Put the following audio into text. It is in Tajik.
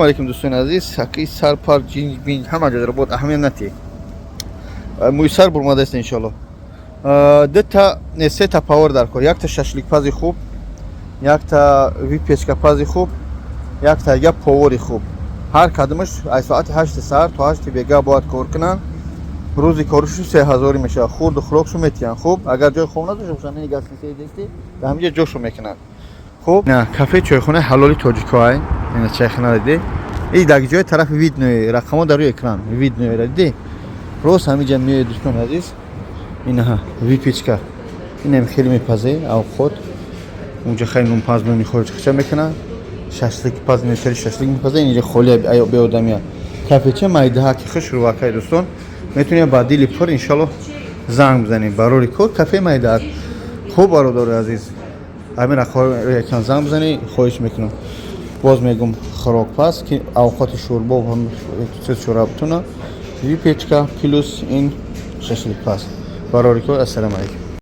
Алейкум, дӯстони азиз. Ҳақи сар пар ҷинҷ бинҷ ҳама ҷо дора, бод аҳамият натӣ. Мӯи сар бурмадааст, иншоалло. Дута не, сета повар дар кор: якта шашликпази хуб, якта выпечкапази хуб, якта дига повари хуб. Ҳар кадомаш аз соати 8-и саҳар то 8-и бега бояд кор кунанд. Рӯзи коришу 3000-ӣ мешавад. Хурду хӯрокшу метиҳанд. Хуб, агар ҷои хоб надошта бошанд, ин гостиницаи дести дар ҳаминҷа ҷошо мекунанд. Хуб, кафе чойхонаи ҳалоли тоҷикоай. Ина чайхона диди, и дар ҷои тарафи Видное, рақамҳо дар рӯи экран. Видноеро диди, рост ҳаминҷа меояд, дӯстони азиз. Инаҳа выпечка, инам хеле мепазе авқот. Унҷа хеле нунпаз, нони хориҷ мекунад, шашлик паз, нетари шашлик мепаза. Инҷа холи беодамия. Кафеча майдаҳа ки хуш рувакай, дӯстон, метавонед ба дили пур, иншалло, занг бизанед барори кор. Кафе Майдаҳак. Хуб, бародари азиз, ҳамин рақамҳои экран занг бизанед, хоҳиш мекунам. Боз мегум, хӯрокпаз, ки авқоти шӯрбо шӯра бутуна, выпечка плюс ин шашликпаз барори кор. Ассалому алайкум.